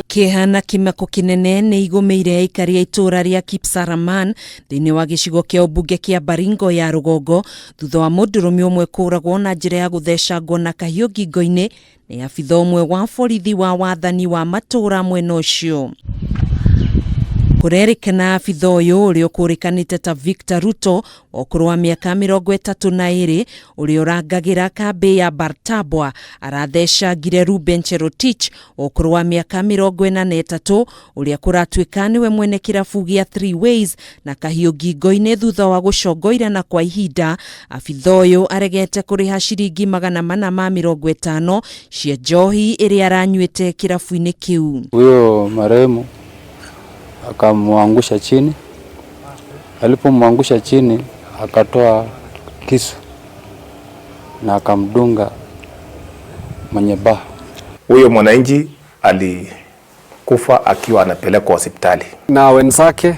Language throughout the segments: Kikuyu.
Kĩeha na kĩmako kĩnene nĩ igũmĩire aikari a itũũra rĩa Kipsaraman thĩinĩ wa gĩcigo kĩa ũmbunge kĩa Baringo ya rũgongo thutha wa mũndũrũme ũmwe kũragwo na njĩra ya gũthecangwo na kahiũ ngingo-inĩ nĩ abitha ũmwe wa borithi wa wathani wa matũũra mwena ũcio. Kũrerĩkana abitha ũyũ ũrĩa ũkũrĩkanĩte ta Victor Ruto wa ũkũrũ wa mĩaka 32 ũrĩa ũrangagĩra kambĩ ya Bartabwa arathecangire Ruben Cherotich wa ũkũrũ wa mĩaka 43 ũrĩa kũratuĩka nĩwe mwene kĩrabu gĩa Three Ways na kahiũ ngingo-inĩ thutha wa gũcongoirana kwa ihinda. Abitha ũyũ aregete kũrĩha ciringi 450 cia njohi ĩrĩa aranyuĩte kĩrabu-inĩ kĩu. Huyo marehemu akamwangusha chini, alipomwangusha chini akatoa kisu na akamdunga mwenye baa. Huyo mwananchi alikufa akiwa anapelekwa hospitali na wenzake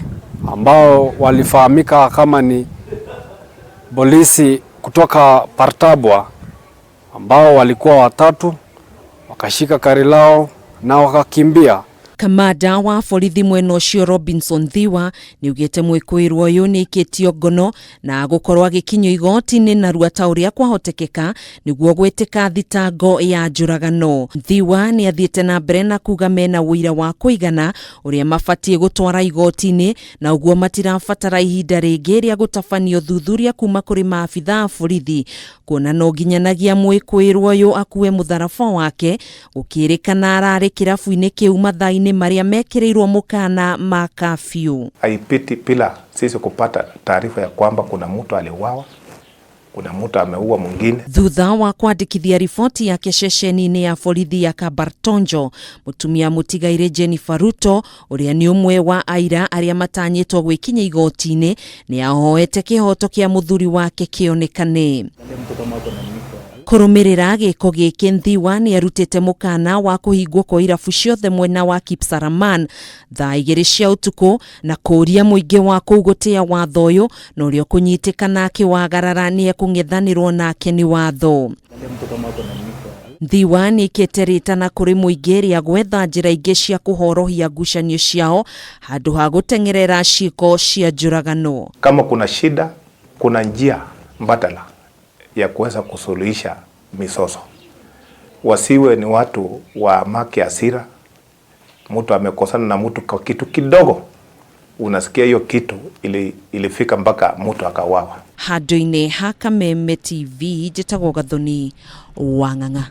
ambao walifahamika kama ni polisi kutoka Bartabwa ambao walikuwa watatu, wakashika gari lao na wakakimbia. Kamanda wa borithi mwena ũcio Robinson Thiwa nĩaugĩte mwĩkũĩrwo ũyũ nĩ aikĩtio ngono na gũkorwo agĩkinyio igoti-inĩ narua ta ũrĩa kwahotekeka nĩguo gwĩtĩka thitango ya njũragano. Thiwa nĩ athiĩte na mbere na kuga mena ũira wa kũigana ũrĩa mabatiĩ gũtwara igoti-inĩ na ũguo matirabatara ihinda rĩngĩ rĩa gũtabania ũthuthuria kuma kũrĩ maabitha a borithi kuona no nginyanagia mwĩkũĩrwo ũyũ akue mũtharaba wake gũkĩrĩkana ararĩ kĩrabu-inĩ kĩu mathaa-inĩ marĩa mekĩrĩirwo mũkana ma kabiũ. Haipiti bila sisi kupata taarifa ya kwamba kuna mtu aliuawa, kuna mtu ameua mwingine. Thutha wa kwandĩkithia riboti yake ceceni-inĩ ya borithi ya Kabartonjo, mũtumia mũtigairĩ Jennifer Ruto ũrĩa nĩ ũmwe wa aira arĩa matanyĩtwo gwĩkinya igoti-inĩ nĩ ahoete kĩhoto kĩa mũthuri wake kĩonekane. Kũrũmĩrĩra gĩko gĩkĩ Nthiwa nĩ arutĩte mũkana wa kũhingwo kwa irabu ciothe mwena wa Kipsaraman thaa 2 cia ũtukũ na kũũria mũingĩ wa kũu gũtĩa watho ũyũ na ũrĩa ũkũnyitĩkana akĩwagarara nĩ ekũng'ethanĩrwo nake nĩ watho. Nthiwa nĩ ĩkĩte rĩtana kũrĩ mũingĩ rĩa gwetha njĩra ingĩ cia kũhorohia ngucanio ciao handũ ha gũteng'erera ciĩko cia njũragano. Kama kuna shida, kuna njia mbadala ya kuweza kusuluhisha mizozo. Wasiwe ni watu wa maki hasira. Mtu amekosana na mtu kwa kitu kidogo, unasikia hiyo kitu ilifika mpaka mtu akauawa. Handũ-inĩ ha Kameme TV njĩtagwo Gathoni Wang'ang'a.